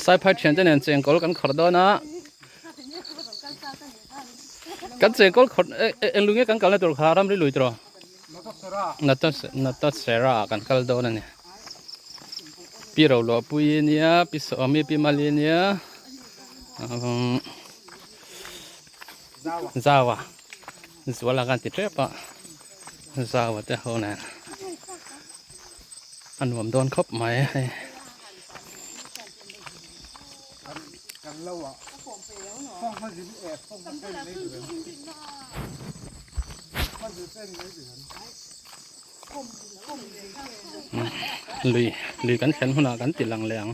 Saiphai thiante nen chengkawl kan khawrh dawn a kan chengkawl khawrh eng lui nge kan kalna tur kha ramri lui tawh Natasera ah kan kal dawn a ni Pi Roluahpuii nia Pi Sawmi Pi Mali nia Zaua Zuala khan ti tep a Zaua te ho nen a nuam dawn khawp mai hei. Lui lui kan thlen hunah kan ti lang leh ang.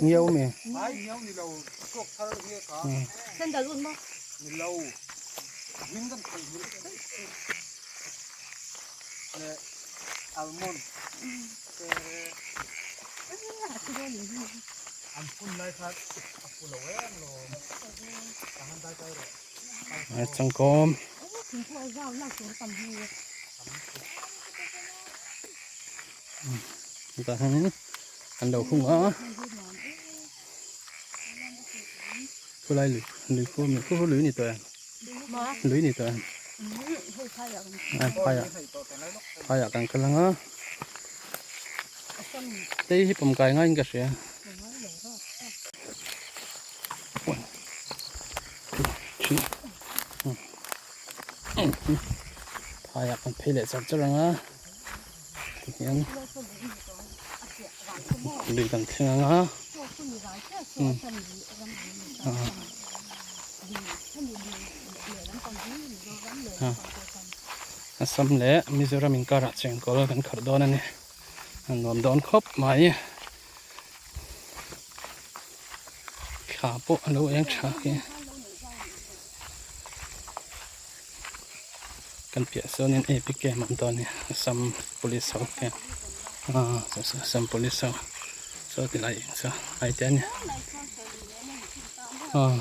Ngiau mi. Changkawm. Tah hianin an lo hung a khulai lui lui khu mi khu lui ni tawh em lui ni tawh em phaiah phaiah kan kal ang a tei hi pawm kai ngaiin ka hria. Phaiah kan phei leh char char ang a tihian lui kan thleng ang a Assam leh Mizoram inkarah chengkawl kan kharh dawn a ni a nuam dawn khawp mai. Thla pawh a lo eng tha khi kan piah sawn in APK a awm dawn a ni Assam police ho te ah Assam police ho saw ti lai eng saw ai te a ni ah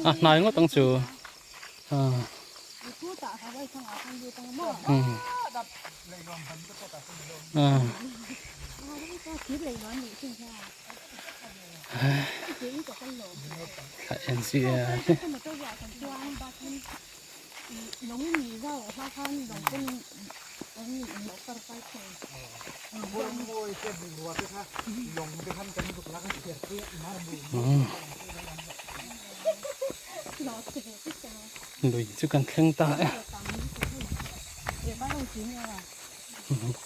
a hnai ngawt ang chu. Lui chu kan thleng ta e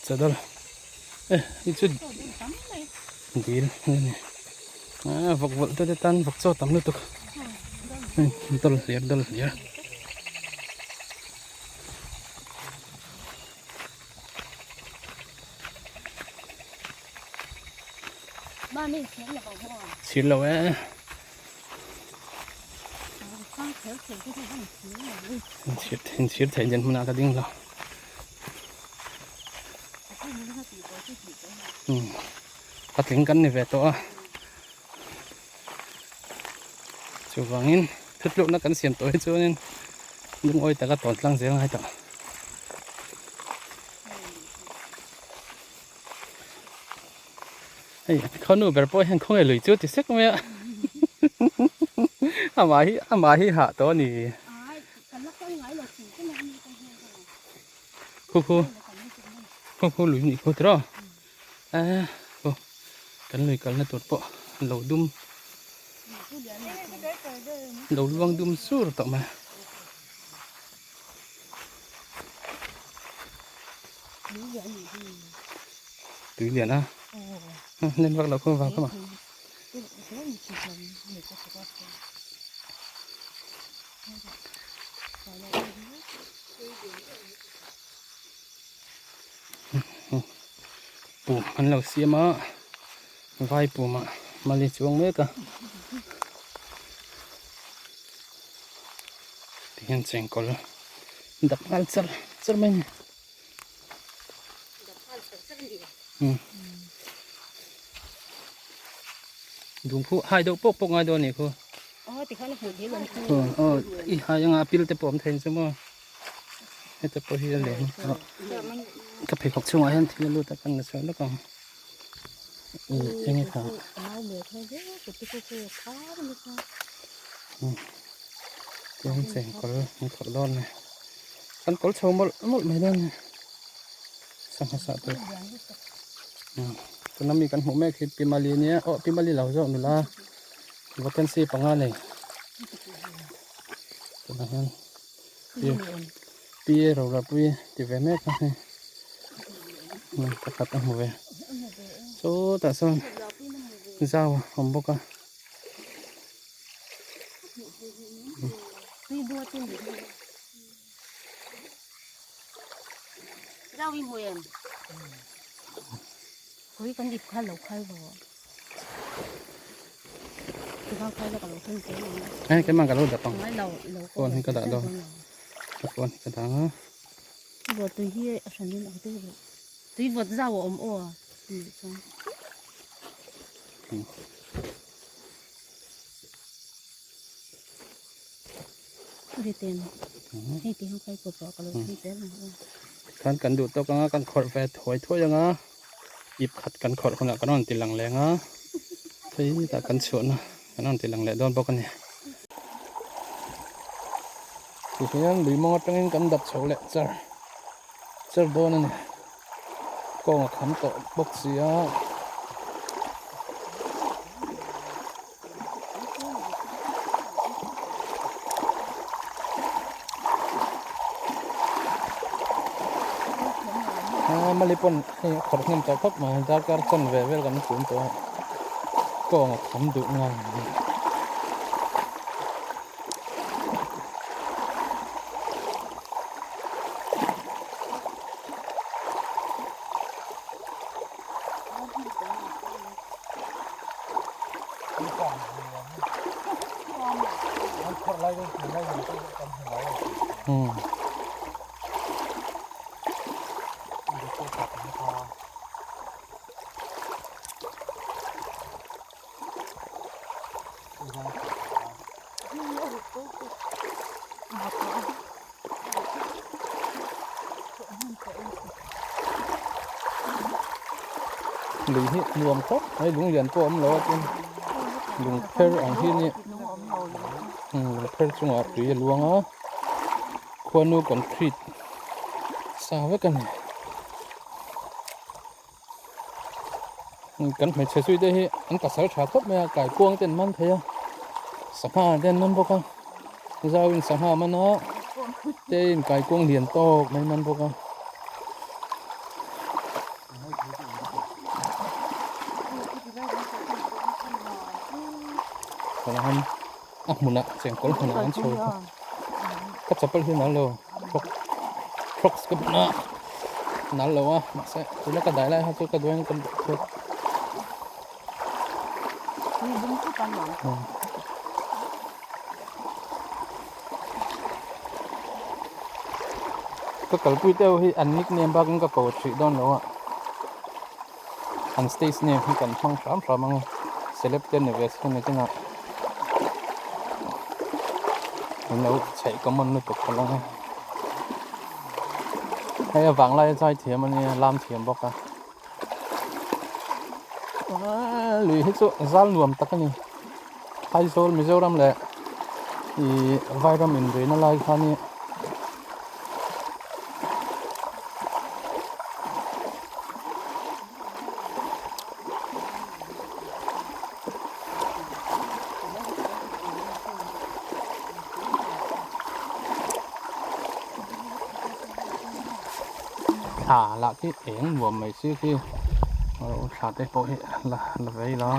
chadal e hei chu dil a ni a vawk vawlh te te tan vawk chaw tam lutuk hei dawlh hlir dawlh hlir. Chhir lo e. Inchhir theih den hmunah ka ding lo. Patling kan ni ve tawh a. Chuvangin thutlukna kan siam tawh hi chuanin lungawi taka tawn tlang zel ngai tawh. Hei khawnu ber pawh hian khawnge lui chu ti sek mai a amah hi amah hi hah tawh a ni khu khu khu khu lui nih khu tiraw a aw kan lui kalna tur pawh lo dum lo luang dum sur tawh mai. Tui lian a len vak loh khaw vang kha ma pum an lo siam a vai pum ah mali chuang mek a. Tihian chengkawl dap nghal char char mai a ni. Dum khu hai deuh pawk pawk ngai dawn a nih khu. Aw i hai anga a pil te pawh a awm thei ang chu maw heta pawh hi a lem a ka pheikhawk chhungah hian thil a lut a kan la chhuah lawk ang eng nge kha tiang chengkawl an khawrh dawn a ni kan kawl chho mawlh mawlh mai dawn a ni sangha sah tur tuna mi kan hmuh mek hi pi mali ania aw pi mali lo zawk nula vacancy panga nei tunah hian pi rorapui ti ve mek a hei pakhat a hmu ve sawtah sawn zau a awm bawk a. Hei keimah ka lo dap ang phone hi ka dah dawn ka phone hi ka dah ang a. Khan kan duh tawk anga kan khawrh ve thuai thuai anga ip khat kan khawrh hunah kan rawn ti lang leng a phei tah kan chhuahna kan rawn ti lang leh dawn bawk a ni. Tihian lui mawng atangin kan dap chho leh char char dawn a ni. Kawng a kham tawh bawk si a. Mali pawn hei a khawrh hnem tawh khawp mai darkar chanve vel kan tum tawh a kawng a kham duh ngang mai. Lui hi nuam khawp mai lung lian pawh a awm lo a tin lung pher ang hi nia lung pher chungah tui a luang a khuanu concrete sa vek a ni. Kan hmeichhe zui te hi an pasal tha khawp mai a kaikuang te an man thei a sangha te an man bawk a zau in sangha a man a te in kaikuang lian tawk mai man bawk a. Tunah hian a hmunah chengkawl hmunah an chho ka chapal hi nal lo crocs ka bun a nal lo a mahse tuna ka dai lai kha chu ka duain ka duh Ka kalpui deuh hi an nickname bakin ka ko thrih dawn lo a an stage name hi kan hmang hram hram ang e celeb te ni ve se ni chinah min lo chheih common lutuk ka lawng e hei a vanglai a zai thiam a nia lam thiam bawk a lui hi chu zal nuam tak a ni Aizawl Mizoram leh ih Vairam inrina lai khan hi thla lah khi eng nuam mai si khi thla te pawh hi la la vei la.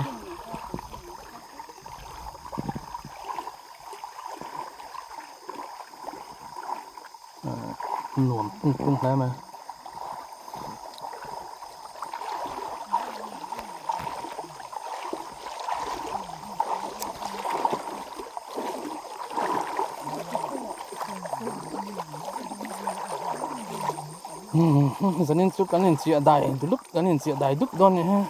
Nuam pung pung hle mai. Zanin chu kan inchiah dai dulup kan inchiah dai dup dawn a ni.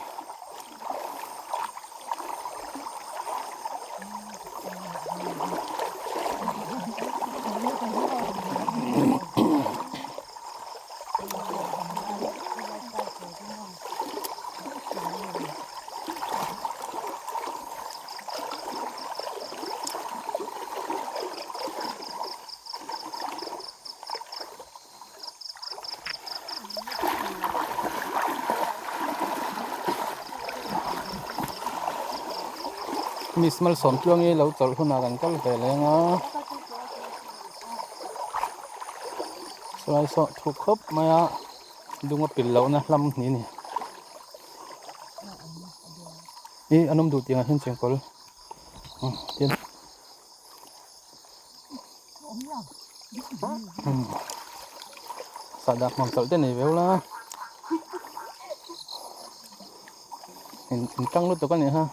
Miss Malsawmtluangi lo chawlh hunah kan kal ve leng a chuan saw thu khawp mai a lunga pil lohna hlam ni a ni ih an awm duh tih ang hian chengkawl tin. Sahdah hmang chawlh te nei veu la in in tang lutuk a nih ha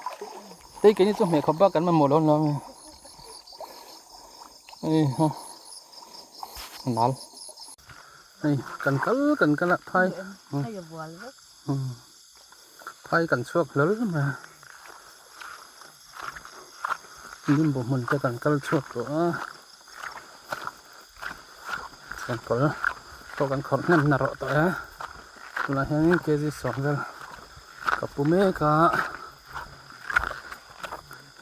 tei keini chu hmeh khawp bak kan mamawh lo an lo a hei ha nal hei kan kal kan kal a phai phai kan chhuak hlawl mai a. Limbu hmun te kan kal chhuak tawh a chengkawl pawh kan khawrh hnem na rawh tawh e tunah hianin kg sawm vel ka pu mek a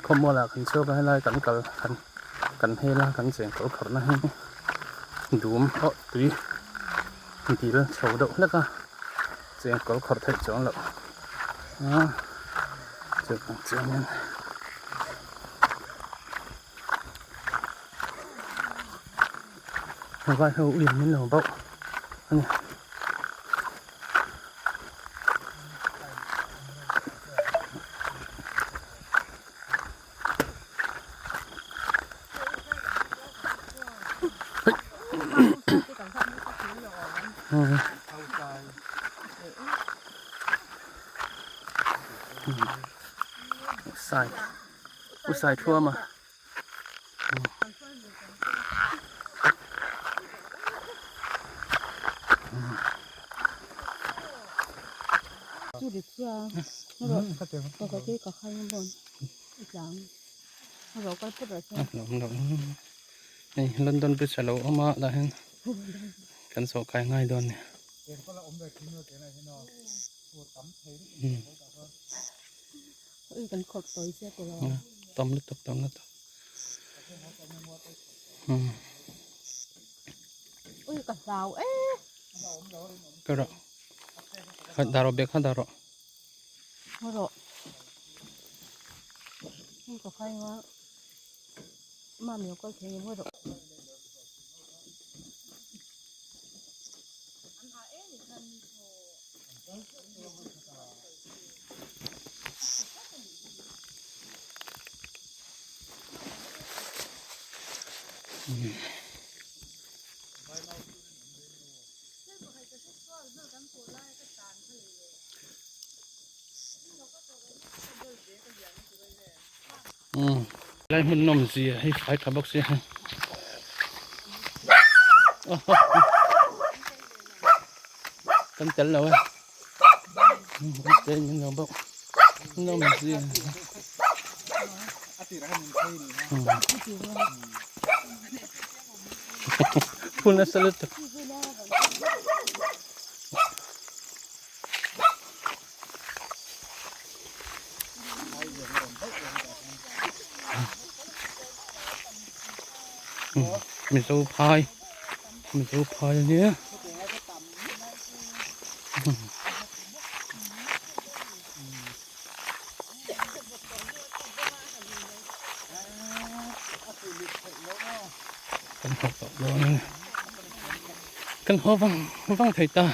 khawmual ah kan chhuak a helai kan kal kan kan hel a kan chengkawl khawrh na hi dum pawh tui dil chho deuh hlek a chengkawl khawrh theih chuang loh a. Chuvang chuanin vai ho uiin min lo bauh a ni. Sai u sai thuam a hei London bridge a lo awm a tah hian kan zawh kai ngai dawn a ni. Tam lutuk tam lutuk ka rawh dah rawh bag kha dah rawh. Lai hmun nawm zia hei fai tha bawk sia hei kan tel lo e kan tel lo bawk nawm zia phun nasa lutuk. Mizo phai Mizo phai a nia kan haw tawh dawn a ni kan haw vang vang thei ta.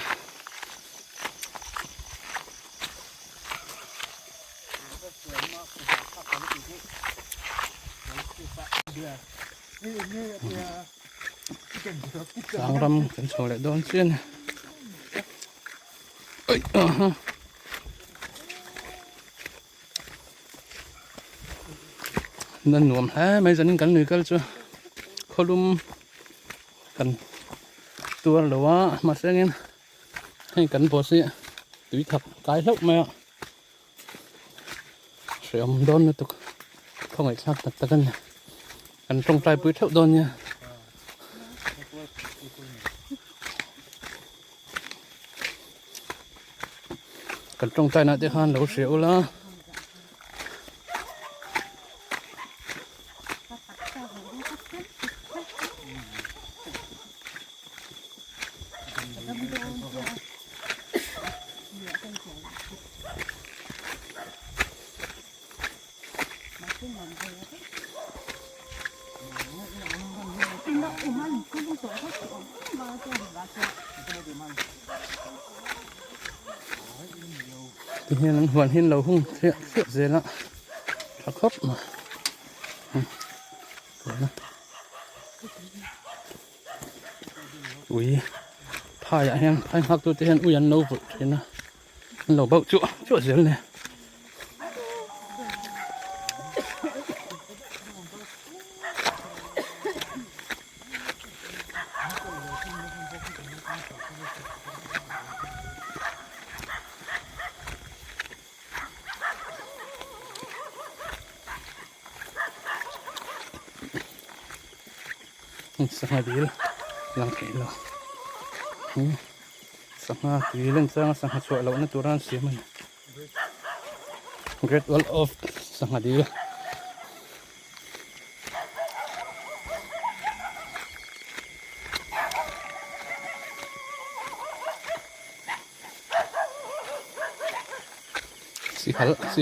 Tlangram kan chho leh dawn chian a ni a nuam hle mai zanin kan lui kal chu khawlum kan tuar lo a mahse engin. Hei kan boss hi tui thak kai hlauh mai a, hrehawm dawn lutuk khawngaihthlak tak tak a ni. Kan tawngtai pui theuh dawn nia. Kan tawngtai na te khan lo hria ula. Ti hian an huan hi an lo hung thliah thliah zel a tha khawp mai ui phaiah hian phai nghak tute hian ui an lo vulh thin a an lo bauh chuah chuah zel a ni. Sangha dil lang theih lo sangha tui len changa sangha chhuah lohna tura an siam a ni Great Wall of sangha dil. Sihal si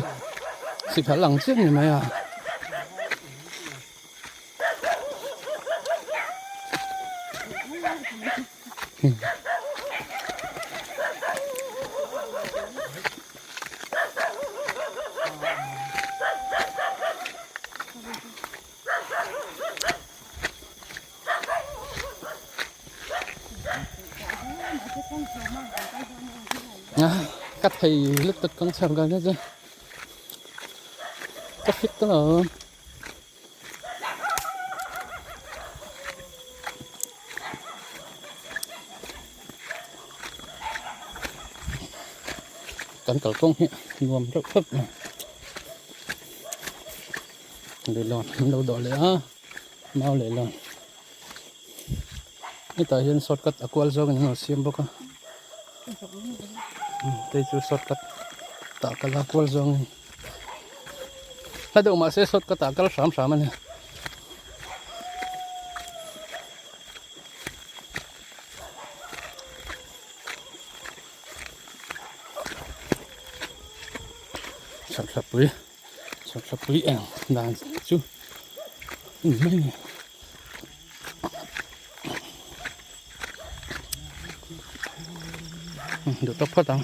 sihal ang chiah ni mai a. Ka thei lutuk kawng chho gal zet chu ka fit ta lo. Kan kalkawng hi nuam reuh khawp mai. Leihlawn an lo dawh leh a mau leihlawn hetah hian shortcut a kual zawngin an lo siam bawk a hei chu shortcut tah kal a kual zawngin hla deuh mahse shortcut ah kal hram hram a ni. Chhawrthlapui chhawrthlapui eng dan chu a ni mai a ni. Duh tawk phawt ang.